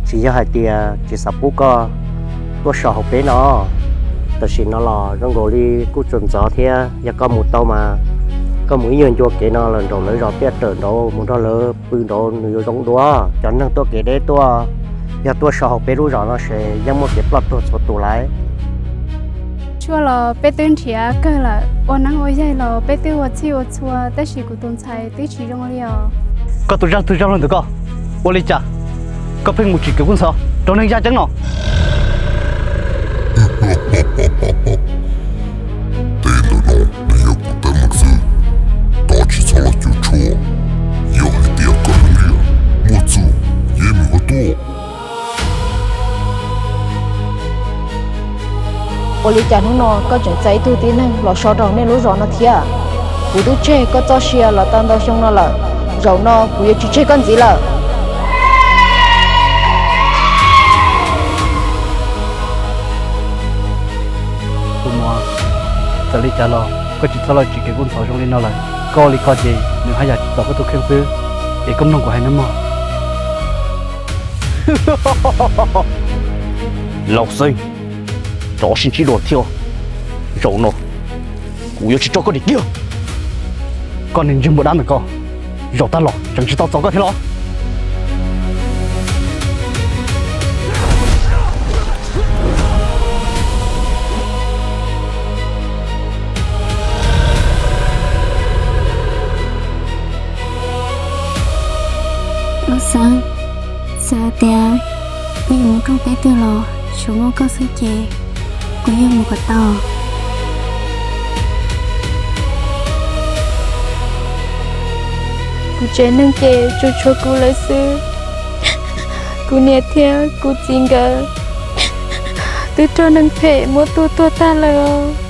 Tsis yog hais tias tsis xav pub koj tuaj so hauv peb no, tam sim no los zoo nkaus li kuj tsaus ntxov thiab, yog koj mus tau mas koj mus ib nyuag ncua kev no los nraum lawv zos Tiaj Rawm nraud mus nrog lawv pw nraud nws yuav zoo dua. Cov neeg tuaj kev deb tuaj, yog tuaj so hauv peb lub zos no ces yeej muaj kev ploj tuag txhua tus lawm. Tshuaj los peb twb nrhiav kawg lawm, ua neeb ua yaig los peb twb ua txhij ua txhua, tab sis kuv tus ntxhais twb tsis zoo li os. Koj tus zaj twg zaj luag ntawm koj? Ua li cas koj pheej mus tsim kev kub ntxhov rau neeg yaj ceeb no? Tej ntawm no nws yog kuv teeb meem xwb, koj tsis txhob los cuag tshuaj. Yog hais tias koj heev lawm, muaj txuj yeej mus ua tuaj. Ua li cas hnub no koj tseem txais ib tug tib neeg los so rau nej lub zos no thiab? Kuv twb tseg koj txoj sia los tau ntau xyoo no lawm, zaum no kuv yuav tsis tseg koj ntxiv lawm. Tus muam, txawm li cas los koj tsis txhob los tsim kev kub ntxhov zoo li no lawm. Koj ua li ko ces nws haj yam tsis txaus koj tus kheej xwb. Es koj mloog kuv hais nawb mog. Laus Xeeb, rov sib ntsib dua thiab. Zaum no kuv yuav tsis tso koj dim kiag. Koj niag ntsej muag dab ntawm koj, zaum tag los tseem tsis tau txaus koj thiab los? Laus Xeeb, txawm tias kuv yuav mus rooj peb twg los tsuas muaj koj xwb ces kuv yeej mus kom tau. Kuv tsev neeg ces tsuas tshuav kuv lawm xwb. Kuv niam thiab kuv txiv nkawd twb raug neeg phem muab tua tuag tag lawm.